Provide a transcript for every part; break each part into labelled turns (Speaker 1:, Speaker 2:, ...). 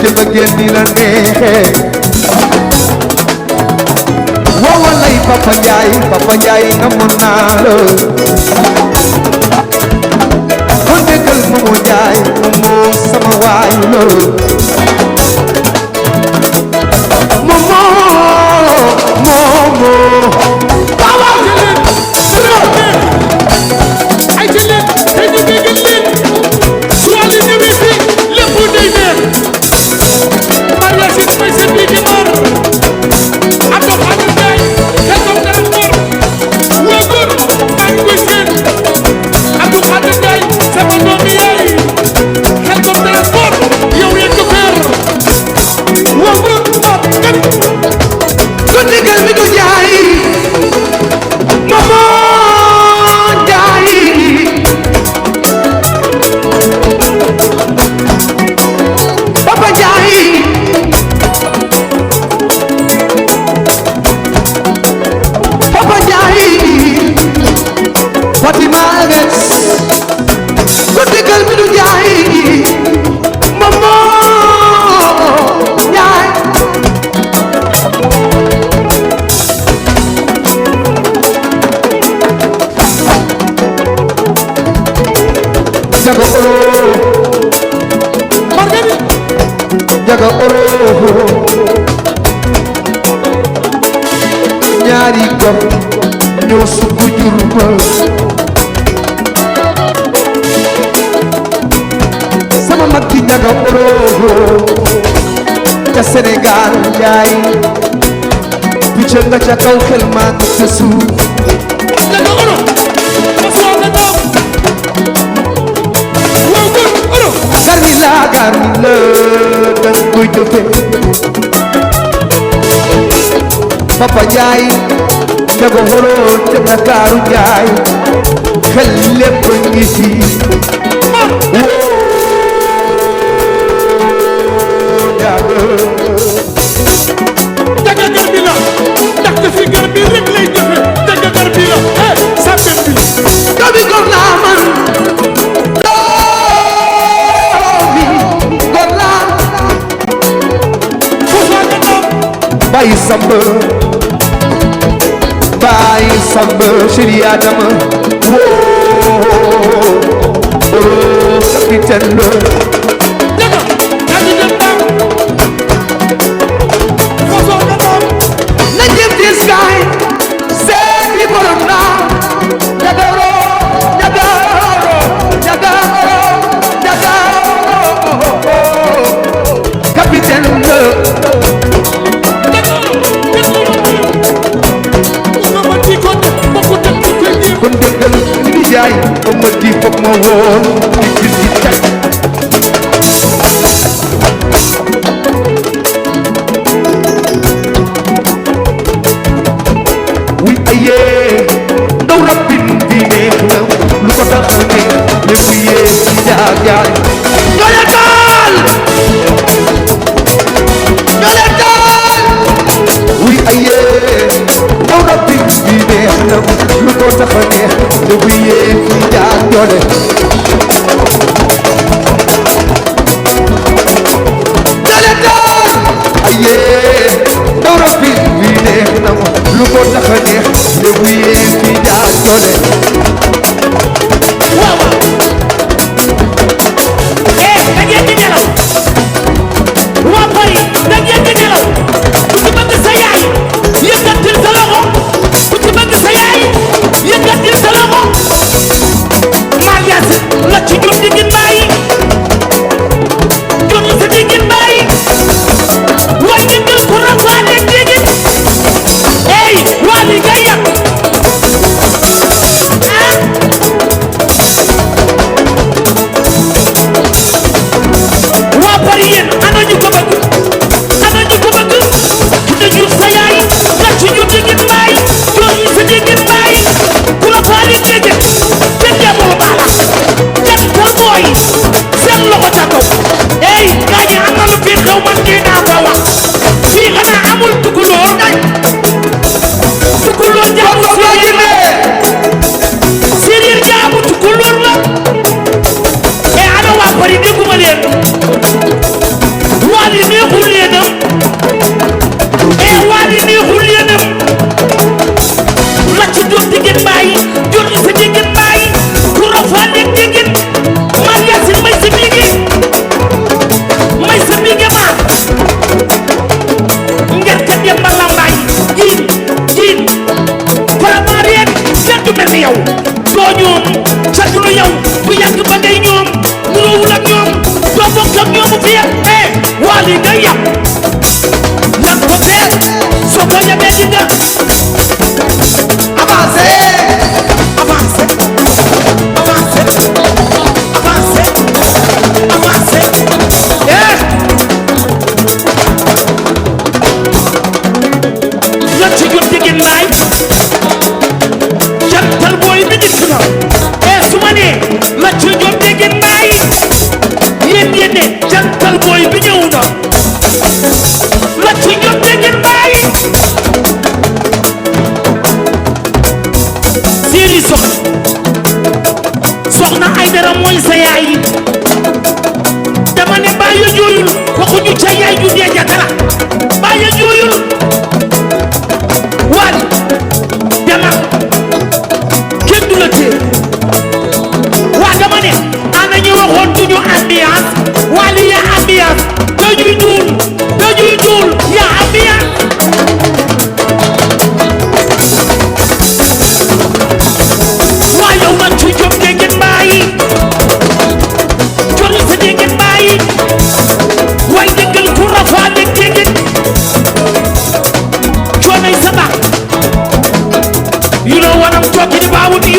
Speaker 1: ci bëggeel ni la neexee waaw walay Papa Njaay namoon naa la kon déggal Momo Njaay Momo sama waay la Momo
Speaker 2: ay ci leen ay ñu déggal leen suwali ni wi fi lépp day neex Maria si may sa biigi mar Abdou Khadir Njaay xel kom transport waa góor maa ngi koy seen Abdou Khadir Njaay sama doomi yaay xel kom transport yow rek ko fer waa góor kat
Speaker 1: ko déggal mi du jaay Momo Njaay Papa Njaay Papa Njaay Fatima Ages ko déggal mi du jaay Momo Njaay jaga oro
Speaker 2: Margani
Speaker 1: jaga oro ñaari gox ñoo sukk jur ma sama mag ci jaga oro ca Sénégal yaay picc nga ca kaw xel maa ngi ca suuf
Speaker 2: jaga oro ma soo nga doom waa góor oro
Speaker 1: garmi la dang koy jëfe Papa Njaay jaga oro ca Ndakaaru Njaay xel lépp ngi ci
Speaker 2: jaga gar bi la ndaxte fi gar bi rek lay jëfe jaga gar bi la sàmben bi
Speaker 1: doomi góor laa man doomi góor laa
Speaker 2: foofa nga doom
Speaker 1: Baye Samba chéri Adama woo capitaine la
Speaker 2: jaga yaa ngi dem baax foofa nga doom
Speaker 1: na jëm di sky seet li borom naa jagaro capitaine la kon déggal li di jaay ba ma di foog ma woon di gis di teg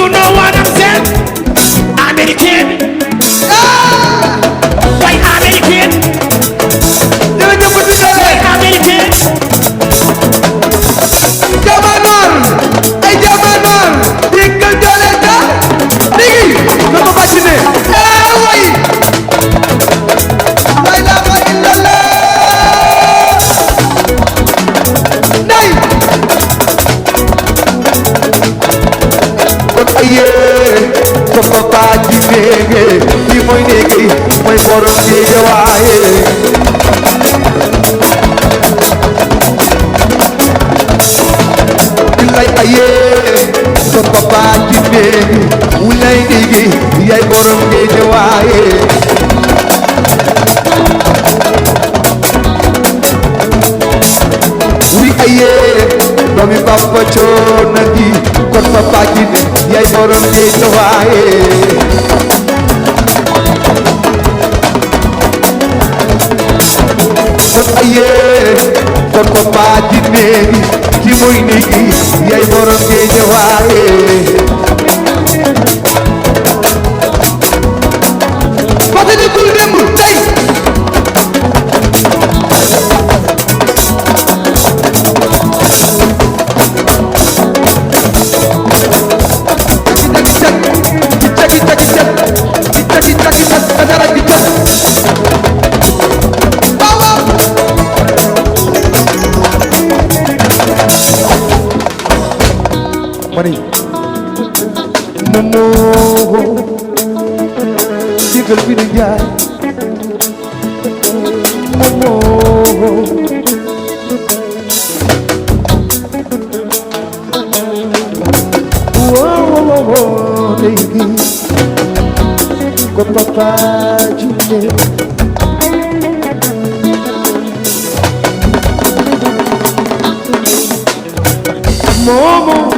Speaker 2: You know what I'm saying? American. Why American?
Speaker 1: jërëjëf bu ñu dalee.
Speaker 2: American.
Speaker 1: Jamanoor ay jamanoor dikkal doole ja digi sama bàcc ne way la ilaha illallah nay kon aye sama bàcc neege ki mooy neege mooy borom di waaye lay aye so papa ci néegi wulay néegi yaay borom géej waaye wi aye doomi papa coona di kon papa ci ne yaay borom géej waaye kon aye kon papa ci néegi ki mooy néegi yaay borom géej waaye fàttali kul démb tey mani momo digal bi di jaay momo wo léegi ko papa jine momo